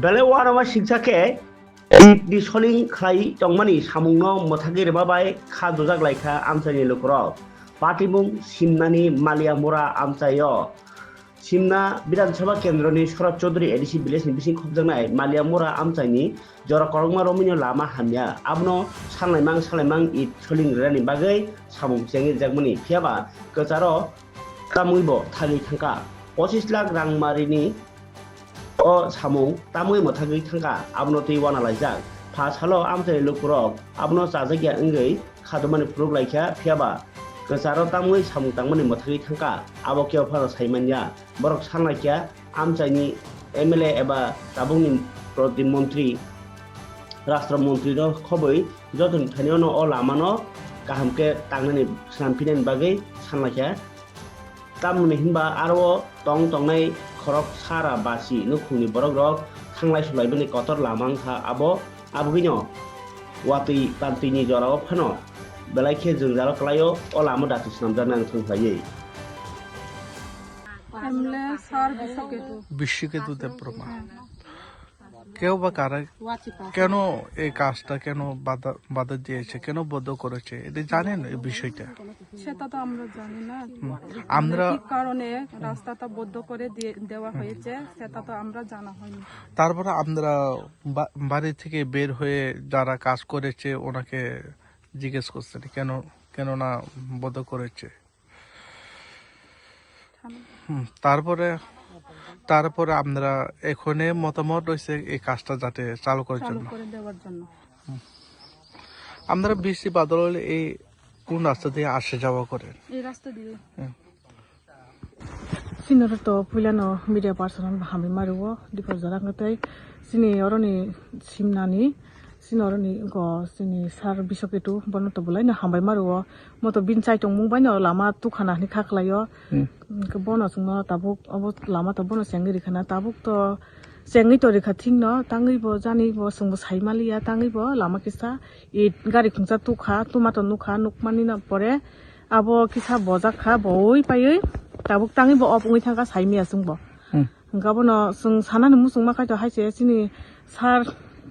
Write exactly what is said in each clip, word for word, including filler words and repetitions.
Belai uanama singsa khe itni soling khlai tongmani samungno mwthagwi rwma bai kha dujak lai kha amchaini lukurok. Patimung simnani Maliamura amchaio. Simna Bidhan Sabha Kendroni Sorot Chaudhary A D C village ni bising khopjaknai Maliamura amchaini jora korokma romwino lama hamya. Abono salnaimang salnaimang it soling rwnani bagwi samung chengwi rijakmani. Phiyaba kwcharo tamwi bo thagwi thangkha. Pochis lakh rang marini o samung tamwi mwthagwi thangkha, abono twi uana laijak. Pha salo amchaini lukurok abono chajakya wngwi khatumani phunuk laikha, phiyaba kwcharo tamwi samung tangmani mwthagwi thangkha, abo kebo phano sai manya. Borok sanlaikha amchaini M L A eba tabukni proti montri, rashtra montrino khobwi jotoni thanio no o lamano kaham khe tangnani swnam phinani bagwi sanlaikha. Tamoni hinba aro tong tongnai khorok sara basi nukhungni borokrok thanglai sulaibani kotor lama wngkha abo, abogwino watwi pantwini jorao phano belai khe jwngjalo kwlaio o lama dati swnamjaknai wngthang khlaiwi. M L A sir Biswaketu. Biswaketu Debbarma. কেউ বা কারা, কেন এই কাজটা কেন বাধা, বাধা দিয়েছে, কেন বন্ধ করেছে, এটা জানেন এই বিষয়টা? সেটা তো আমরা জানি না। হুম। আমরা কি কারণে রাস্তাটা বন্ধ করে দিয়ে, দেওয়া হয়েছে, সেটা তো আমরা জানা হয়নি। তারপরে আমরা বা-, বাড়ি থেকে বের হয়ে যারা কাজ করেছে ওনাকে জিজ্ঞেস করছেন কেন, কেন না বন্ধ করেছে। হুম, তারপরে, তারপরে আমরা এখানে মতামত রয়েছে এই কাজটা যাতে চালু করার চালু জন্য। করে দেওয়ার জন্য। হুম। আপনারা বৃষ্টি বাদল হলে এই কোন রাস্তা দিয়ে আসা যাওয়া করেন? এই রাস্তা দিয়ে। হুম। Chini oro to puila no media person rok hambai ma rwo, dipor jora wngkha tei chini oro ni simnani, chini oro ni go chini sir Biswaketu bono to belai no hambai ma rwo. Moto bini chaitung mung bai no lama tukha na hinwi kha khlai o. Hmm. Hwnkhe bono chwngno tabuk obo lama to bono chengwi rikha na, tabuk to chengwi to rikha thik no, tangwi bo jani bo chwngbo sai maliya, tangwi bo lama kisa it gari khungsa tukha, tuma to nukha, nukmani no pore abo kisa bojak kha, boi paiwi tabuk tangwi bo off wngwi thangkha, sai maya chwngbo. Hmm. Hwnkhe abono chwng sanani muchungma khaito hai se chini sir,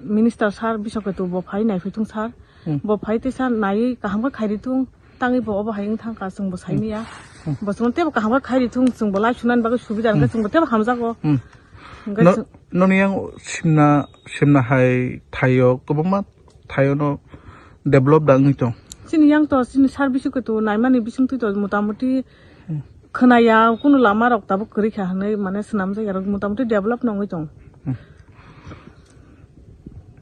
minister sir Biswaketu bo phai naiphai thung sir. Hmm. Bo phai tei sir naiwi kaham khe khairi thung, tangwi bo obo hai wng thangkha, chwngbo sai maya. Hmm. Bo chwngno teibo kaham khe khairi thung, chwngbo lai sunani bagwi subida wngkha, hmm, chwngbo teibo hamjago. Hmm. Hwnkhe no, chwng- noni yang simna, simna hai thaio kwbangma thaio no develop da wngwi tong. Chini yang to chini sir Biswaketu naimani bisingtwi to motamuti, hmm, khwnaya kunu lama rok tabuk kwrwi kha hwnwi mane swnamjak ya rok motamuti develop no wngwi tong. Hmm.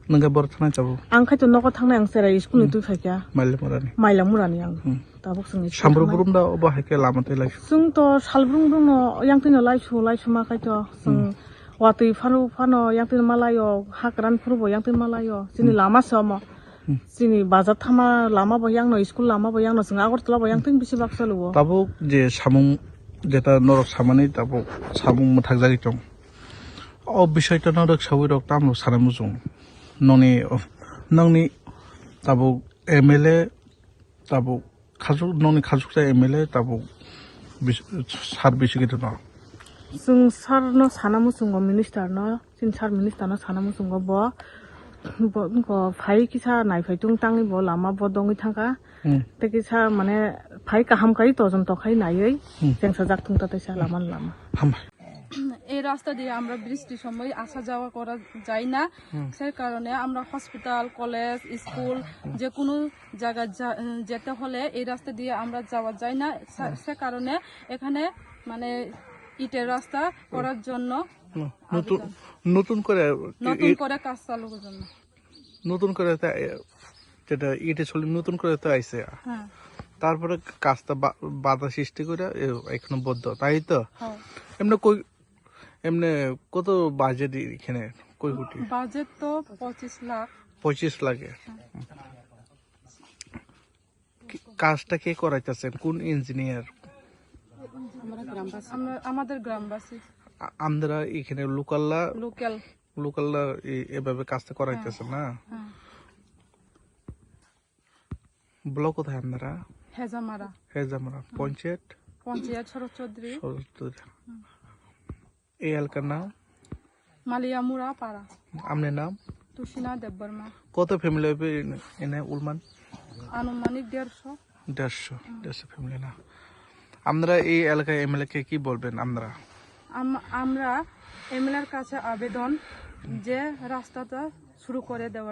Nwng khe boro thangnai tabuk? Ang khai to nogo thangnai, ang cherai school ni, hmm, twi phaikha. Mailamurani? Mailamurani ang. Hmm. Tabuk chwng school Sambruk thangnai. Burum da obo hai khe lama tei lai? Chwng to salbrung brung no yang twi no laisu, laisu ma khai to chwng, hmm, watwi phano phano yang twi ma lai o, hakran phuru bo yang twi ma lai o. Chini, hmm, lama se omo. Hmm. Chini bazar thama lama bo yang no, school lama bo yang no, chwng Agartala bo yang twi bisi bak chalo o. Tabuk je samung jeta norok samani tabuk samung mwthakjagwi tong. O bisoi to norok sawi rok tamo sana muchung. Noni, nongni tabuk M L A tabuk khasuk, nongni khasuksa M L A tabuk bis-, sir Biswaketu no. Chwng sir no sana muchungo, minister no, chini sir minister no sana muchungo bo, bo, bo phai kisa naiphai tung tangwi bo lama bo dongwi thangkha. Hmm. Tei kisa mane phai kaham kai tojon tokhai naiwi, hmm, chengsajak thung ta teisa lama lama. Hambai. এই রাস্তা দিয়ে আমরা বৃষ্টির সময় আসা যাওয়া করা যায় না। হুম। সে কারণে আমরা হসপিটাল, কলেজ, স্কুল, হুম, যে কোনো জায়গায় যা-, উম, যেতে হলে এই রাস্তা দিয়ে আমরা যাওয়া যায় না। সে, হুম, সে কারণে এখানে মানে ইটের রাস্তা, হুম, করার জন্য, হুম, নতুন, আবেদন। নতুন করে নতুন এ-, করে কাজ চালুর জন্য। নতুন করে তা, এ, যেটা ইটের সলিড নতুন করে তো আইছে। হ্যাঁ। তারপরে কাজটা বা-, বাধা সৃষ্টি করে এ, এখনো বদ্ধ, তাই তো? হ্যাঁ। এমনি কই, এমনি কত বাজেট এখানে? কয় কোটি? বাজেট তো পঁচিশ লাখ। পঁচিশ লাখে? হ্যাঁ। কি, কাজটা কে করাইতেছেন? কোন ইঞ্জিনিয়ার? আমরা গ্রামবাসী। আমরা, আমাদের গ্রামবাসী। আ-, আমরা এখানে লোকালরা লোকাল। লোকালরা এ-, এভাবে কাজটা করাইতেছে, হ্যাঁ, না? হ্যাঁ। ব্লক কোথায় আপনারা? হেজামারা। হেজামারা। হুম। পঞ্চায়েত? পঞ্চায়েত শরৎ চৌধুরী। শরৎ চৌধুরী। হুম। এই এলাকার নাম? মালিয়ামুড়া পাড়া। আপনার নাম? তুষিনা দেববর্মা। কত ফ্যামিলি হবে এনে, এনে অনুমান? আনুমানিক দেড়শো। দেড়শো, দেড়শো ফ্যামিলি না? আপনারা এই এলাকায় এমএলএ কে কি বলবেন আপনারা? আম-, আমরা এমএলএর কাছে আবেদন যে রাস্তাটা শুরু করে দেওয়ার